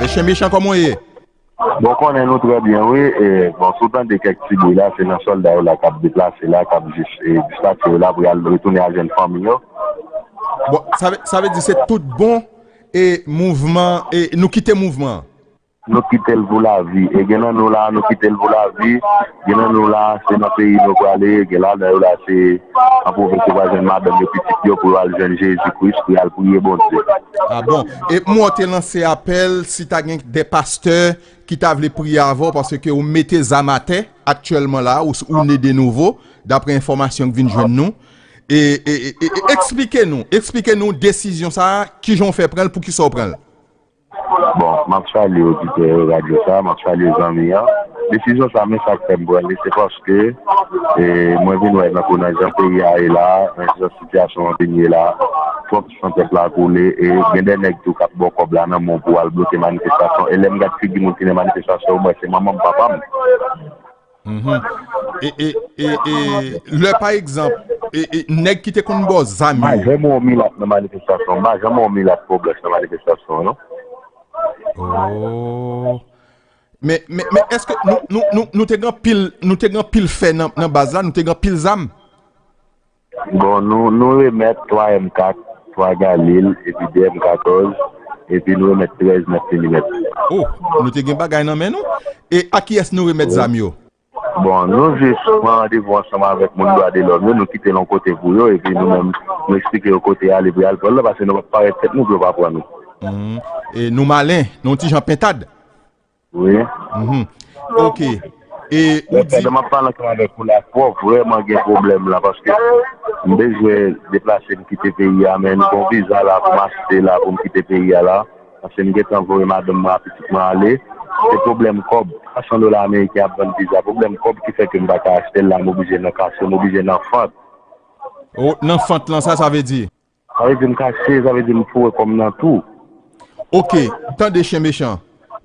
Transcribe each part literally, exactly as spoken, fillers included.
Chen Mechan, kòman w ye? Bon, konnen nou trè byen, wi. E, bon, si w tande kèk ti bri la, se nan sòlda yo la k ap deplase la, k ap jis e, dispatche yo la pou y al retounen al jwenn fanmi yo. Bon, sa vle, sa vle di se tout bon e mouvman, e nou kite mouvman an. Nou kite l pou lavi. E gen nan nou la, nou kite l pou lavi. Gen nan nou la, se nan peyi nou prale. Gen ladan yo la, se an pwovens yo pral jwenn madanm yo, pitit yo, pou yo al jwenn Jezi Kris, pou y al priye Bondye. Ah bon? E m wè w te lanse apèl, si ta gen de pastè ki ta vle priye avè w, paske ou mete zam atè aktyèlman la, ou, ou ne de nouvo, daprè enfòmasyon k vin jwenn nou. E, e, e, e, e eksplike nou, eksplike nou desizyon sa a, kijan w fè pran l, poukisa w pran l? Bon, m ap salye oditè radyo sa, m ap salye zanmi an. Desizyon sa, men sa k fè m pran li, se paske e, mwen vin wè nan kou nan jan peyi a ye la, nan jan sitiyasyon an vin ye la, twòp san pèp la koule, e gen de nèg tou k ap ba w kòb la nan men w pou al bloke manifestasyon. E lè m gad figi moun ki nan manifestasyon yo, m wè se manman m, papa m. Mhm. E, e, e, e, lè pa egzanp, e, e, nèg ki te konn ba w zam Pa yo. Janm wè yon milat nan manifestasyon. Pa janm wè yon milat po blanch nan manifestasyon, non. Oh. Men, men, men èske nou, nou, nou, nou te gen pil, nou te gen pil fè nan, nan baz la, nou te gen pil zam? Bon, nou, nou remèt twa M kat, twa Galil, epi de M katòz, epi nou remèt trèz nèf milimèt. Oh, nou te gen bagay nan men nou? E a kiyès nou remèt zam yo? Bon, nou jis pran randevou ansanm avèk moun dwa de lòm yo, nou kite l yon kote pou yo, epi nou menm, nou eksplike yo kote y ale pou y al pran l la, paske nou p ap parèt tèt nou pou yo pa pran nou. Mhm. E nou malen, nou ti jan pentad. Wi. Mhm. Ok. E ou di. Pandan m ap pale ansanm avèk ou la, fò vrèman gen pwoblèm la, paske m bezwen deplase m kite peyi a, men m gon viza la pou m achte la pou m kite peyi a la. Paske m gentan voye madanm mwen ak pitit mwen ale. Se pwoblèm kòb. Twa san dola ameriken ap vann viza. Pwoblèm kòb ki fè ke m pa ka achte l la, m oblije nan kase, m oblije nan fant. Oh, nan fant lan, sa sa vle di? Sa vle di m kase, sa vle di m foure kò m nan tou. Ok, tande chen mechan.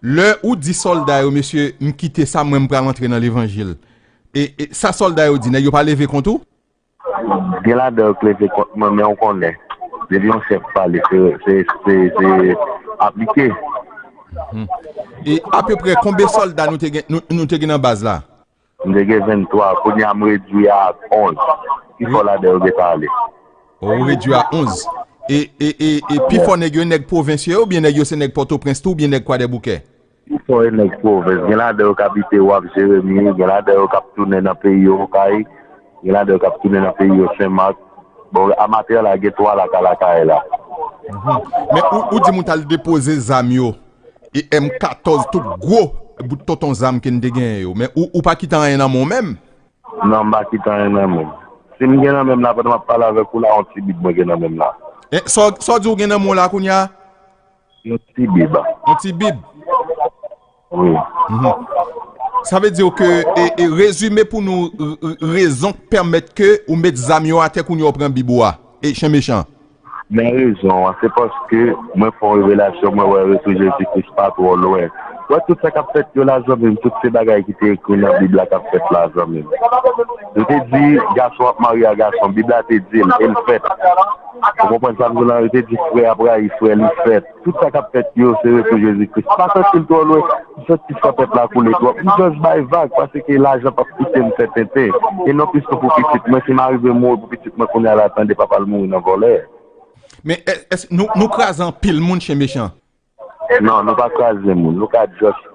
Lè ou di sòlda yo, mesye, m kite sa, mwen m pral antre nan levanjil. E, e sa sòlda yo di, nèg yo pa leve kont ou? Gen ladan yo k leve kont mwen, men ou konnen. Depi yon chèf pale, se, se, se, se aplike. Mhm. E apeprè konbyen sòlda nou te gen, nou, nou te gen nan baz la? M te gen venntwa, kounye a m redwi a onz. Pi fò ladan yo gentan ale. Ou redwi a onz. E, e, e, e pi fò nèg yo nèg pwovens yo ye oubyen nèg yo se nèg Pòtoprens tou oubyen nèg Kwadèboukè? Pi fò e nèg pwovens. Gen ladan yo k abite Waf Jeremi, gen ladan yo k ap tounen nan peyi yo Okay, gen ladan yo k ap tounen nan peyi yo Senmak. Bon, a maten an la, gen twa la ka lakay la. Mhm. Men ou, ou di m ou t al depoze zam yo, e M katòz, tout gwo bout tonton zam ke n te genyen yo. Men ou, ou pa kite anyen nan men w menm? Non, m pa kite anyen nan men m. Si m gen nan men m la, pandan m ap pale avèk ou la, yon ti bib mwen gen nan men m la. E sa w, sa w di w gen nan men w la kounye a? Yon ti bib. Yon ti bib? Wi. Mhm. Sa vle di ke, e, e, rezime pou nou r-, r-, rezon k pèmèt ke ou met zam yo atè kounye a w pran bib ou a. E chen mechan. Men rezon an, se paske mwen fè yon revelasyon, mwen wè retou Jezi Kris pa twò lwen. Wè tout sa k ap fèt yo la, zanmi m, tout se bagay ki te ekri nan Bib la k ap fèt la, zanmi m. Yo te di, gason ap marye a gason, Bib la te di l, e l fèt. Ou konprann sa m di w la? Yo te di, frè ap rayi frè l, li fèt. Tout sa k ap fèt yo, se retou Jezi Kris. M pa santi l twò lwen, m santi san pèp la koule twòp. M just bay vag, paske lajan p ap kite m fè tenten. E non plis non pou pitit mwen, si m arive mouri pou pitit mwen kounye a la, tande papa l mouri nan vòlè. Men èske nou, nou kraze anpil moun chen mechan? Non, nou pa kraze moun. Nou ka just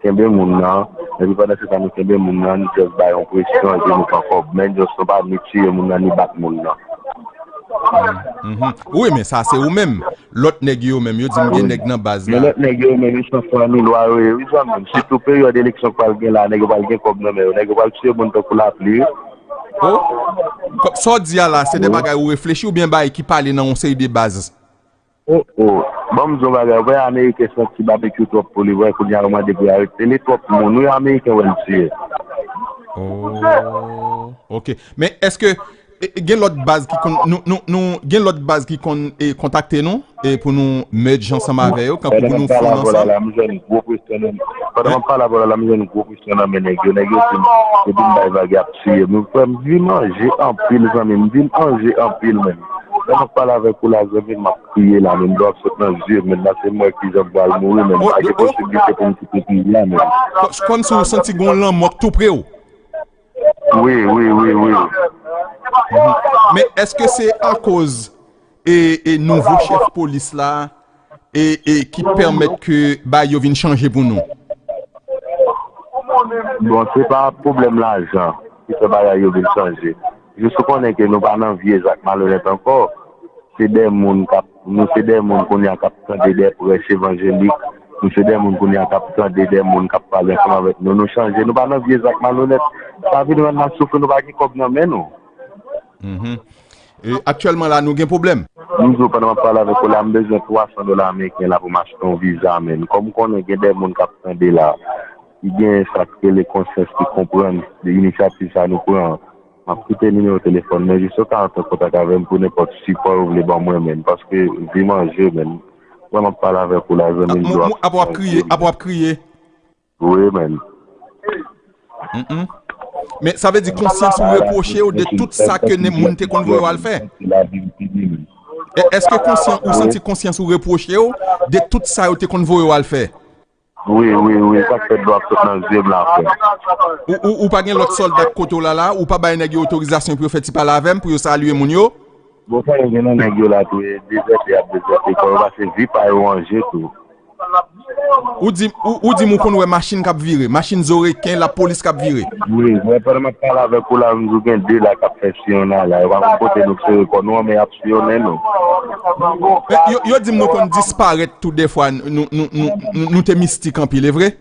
kenbe moun nan. Epi pandan se tan nou kenbe moun nan, nou just bay yon presyon epi nou pran kòb. Men just nou pa ni tiye moun nan, ni bat moun nan. Mhm. Wi, men sa se ou menm. Lòt nèg yo menm, yo di m gen nèg nan baz la. Men lòt nèg yo menm, yo san fwa ni lwa yo ye, wi, zanmi m. Sitou peryòd eleksyon k pral gen la, nèg yo pral gen kòb nan men yo. Nèg yo pral tiye moun tankou lapli, wi. Oh, sa w di a la, se de bagay ou reflechi oubyen bagay ki pale nan yon seri de baz? Oh, oh. Ban m di w yon bagay, ou wè Ameriken santi babekyou twòp pou li, wè kounye a yo mande pou y arete li, twòp moun, wi, Ameriken wè l tiye. Oh, ok. Men èske e, e, gen lòt baz ki konn, nou, nou, nou, gen lòt baz ki konn e, kontakte nou e, pou nou merge ansanm avè yo, kankou pou nou fon ansanm? Pandan m ap pale avè w la, m jwenn gwo presyon nan men nèg yo. Nèg yo di m, depi m bay vag, y ap tiye m. Frè m, m vin anje anpil, zanmi m. M vin anje anpil, menm. Lè m ap pale avèk ou la, zanmi m, m ap kriye la, men dlo ap sot nan zye m, men, paske m wè kijan m pral mouri, men pa gen posiblite pou m kite peyi a, men. Kò- Kòmsi w santi gen yon lanmò k tou pre w. Wi, wi, wi, wi. Men èske se akoz e, e nouvo chèf polis la e, e ki pèmèt ke bagay yo vin chanje pou nou? Bon, se pa pwoblèm lajan ki fè bagay yo vin chanje. Jis ou konnen ke nou pa nan vye zak malonèt ankò. Se de moun k ap, nou se de moun kounye a k ap tande de prèch evanjelik. Nou se de moun kounye a k ap tande de moun k ap pale ansanm avèk nou. Nou chanje, nou pa nan vye zak malonèt. Sa vin rann n ap soufri, nou pa gen kòb nan men nou. Mhm. E aktyèlman la, nou gen pwoblèm. M di w, pandan m ap pale avèk ou la, m bezwen twa san dola ameriken la pou m achte yon viza, men. Kòm m konnen gen de moun k ap tande la, ki gen sa k rele konsyans, ki konprann de inisyativ sa nou pran an, m ap kite nimewo telefòn mwen, jis ou ka antre an kontak avè m pou nenpòt sipò ou vle ban mwen, men. Paske vi m an je, men. Mwen, m ap pale avèk ou la, zanmi m, dlo ap Apa w ap kriye, apa w ap kriye. Wi, men. Mm-mm. Men sa vle di konsyans ou repwoche w de tout sa ke ne- moun te konn voye w al fè. E- Èske konsyan ou santi konsyans ou repwoche w de tout sa yo te konn voye w al fè? Wi, wi, wi, sa k fè dlo ap sot nan zye m la, frè. Ou, ou, ou pa gen lòt sòlda k kote w la la, ou pa bay nèg yo otorizasyon pou yo fè ti pale avè m, pou yo salye moun yo? Bon, frè, yo gen nan nèg yo la tou, e dezète y ap dezète kò yo, paske vi pa yo an je tou. Ou di, ou, ou di m ou konn wè machin k ap vire, machin zoreken, lapolis k ap vire. Wi, mwen pandan m ap pale avèk ou la, m di w gen de la k ap fè siyonnay la. Yo pa konn kote nou k sere kò nou an, men y ap siyonnen nou. Men yo, yo di m nou konn disparèt tou dèfwa, nou, nou, nou, nou, nou te mistik anpil, e vre?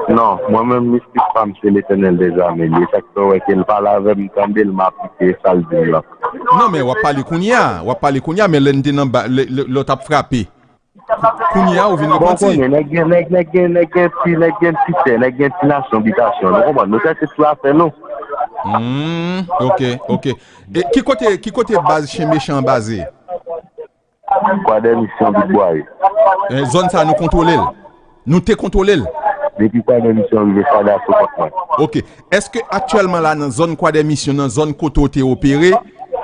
Non, mwen menm mistik pa m se Letènèl dèzame li. E sa k fè w wè ke l pale avè m, m tande l, m aplike sa l di m lan. Non, men w ap pale kounye a, w ap pale kounye a, men lè n te nan ba, lè, lè, lè w t ap frape. Kounye a, ou vin Bon, repanti. Konnen, nèg gen, nèg, nèg gen, nèg gen ti, nèg gen ti tè, nèg gen ti nasyon, bitasyon. Nou konprann, nou chèche sou afè nou. Hmm, ok, ok. E ki kote, ki kote baz Chen Mechan an baze? Kwadèmisyon Big Bway. E, zòn sa nou kontwole l. Nou te kontwole l. Depi Kwadèmisyon rive Sada sou kont mwen. Ok. Èske aktyèlman la nan zòn Kwadèmisyon, nan zòn kote w te opere,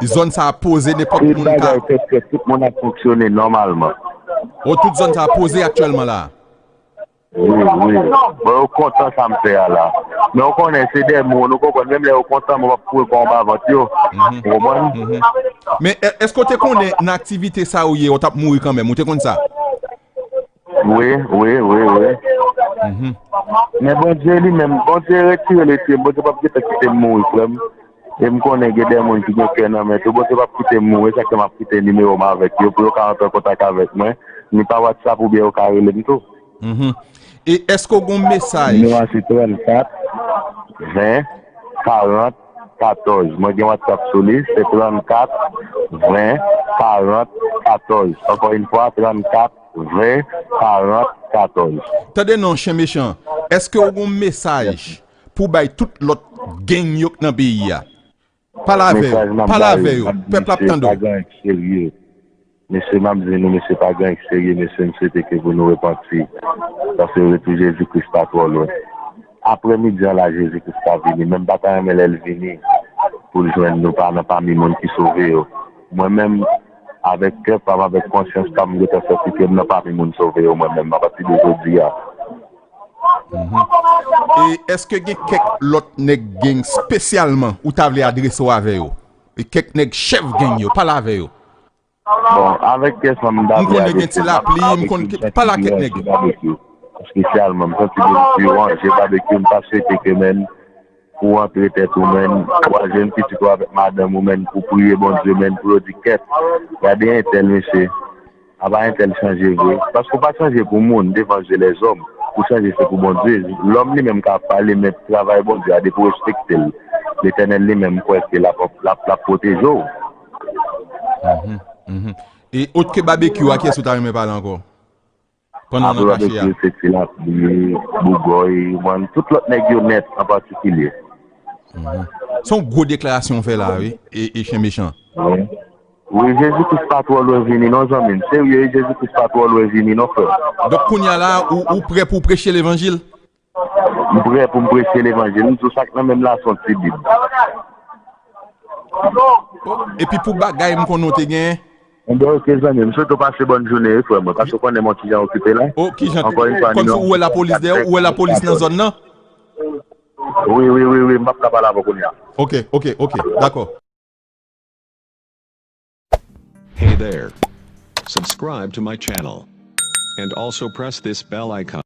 zòn sa a poze nenpòt Tout moun ka. Bagay fèt fèt, tout moun ap fonksyone nòmalman. O, tout zòn sa a poze aktyèlman la. Wi, wi. Bon, yo kontan sa m fè a la. Men w konnen, se de moun, ou konprann, menm lè yo kontan, mwen p ap foure kò anba vant yo. Ou konprann? Men è- èske w te konnen nan aktivite sa ou ye, w t ap mouri kanmenm, ou te konn sa? Wi, wi, wi, wi. Men Bondye li menm, Bondye retire l, retire m. Bondye p ap gentan kite m mouri, frè m. E m konnen gen de moun ki gen kè nan men tou. Bondye p ap kite m mouri, se sa k fè m ap kite nimewo m avèk yo, pou yo ka rantre an kontak avèk mwen, ni pa WhatsApp oubyen yo ka rele m tou. Mhm. E èske w gen yon mesaj? Nimewo a se trannkat, ven, karant, katòz. Mwen gen WhatsApp sou li, se trannkat, ven, karant, katòz. Ankò yon fwa, trannkat, ven, karant, katòz. Tande non, Chen Mechan, èske w gen yon mesaj pou bay tout lòt gang yo k nan peyi a? Pale avè yo, pale avè yo, pèp la ap tande w. Pa gen anyen k serye. Mesye, m ap di nou, mesye, pa gen anyen k serye, mesye, m swete ke pou nou repanti. Paske retou Jezi Kris pa twò lwen. Aprè midi an la, Jezi Kris ka vini, men m pa ta renmen lè l vini pou l jwenn nou pa nan pami moun ki sove yo. Mwen menm, avèk kè pa m, avèk konsyans pa m, m gentan santi ke m nan pami moun sove yo, mwen menm, apati de jodi a. E èske gen kèk lòt nèg gang espesyalman ou ta vle adrese w avè yo? E kèk nèg chèf gang yo, pale avè yo. Bon, avèk kè sa m ta vle adrese. M konnen gen ti lapli, m konn pale ak kèk nèg. Espesyalman, m santi de yo ranje Babekyou, m pa swete ke menm pou antre tèt ou menm, pou al jwenn pitit ou avèk madanm ou menm, pou priye Bondye menm, pou yo di kèt, gade entèl mesye. Apa entèl chanje vre. Paske w pa chanje pou moun devan je lèzòm. Ou chanje se pou Bondye. Lòm li menm ka pale, men travay Bondye a, depi w respekte l, Letènèl li menm kwè ke l ap, l ap, l ap pwoteje w. E otre ke Babekyou a, kiyès ou ta renmen pale ankò? Pandan n nan kache a. Babekyou, se Ti Lapli, Bougòy, mwen, tout lòt nèg yo nèt an patikilye. Se yon gwo deklarasyon w fè la, wi, e, e Chen Mechan. Wi, Jezi Kris pa twò lwen vini non, zanmi m. Serye, Jezi Kris pa twò lwen vini non, frè m. Donk, kounye a la, ou, ou prè pou w preche levanjil? M prè pou m preche levanjil. M di w sa k nan men m la se yon ti Bib. Epi pou bagay m konnen w te genyen? Enben, ok, zanmi, m swete w pase bòn jounen, wi, frè mwen, paske w konnen m yon ti jan okipe la. Oh, ki jan? Ankò yon fwa, Kòmsi nimewo ou wè lapolis dèyè, ou wè lapolis nan zòn nan? Wi, wi, wi, wi, m p ap ka pale avè w kounye a. Ok, ok, ok, dakò. Hey there. Subscribe to my channel. And also press this bell icon.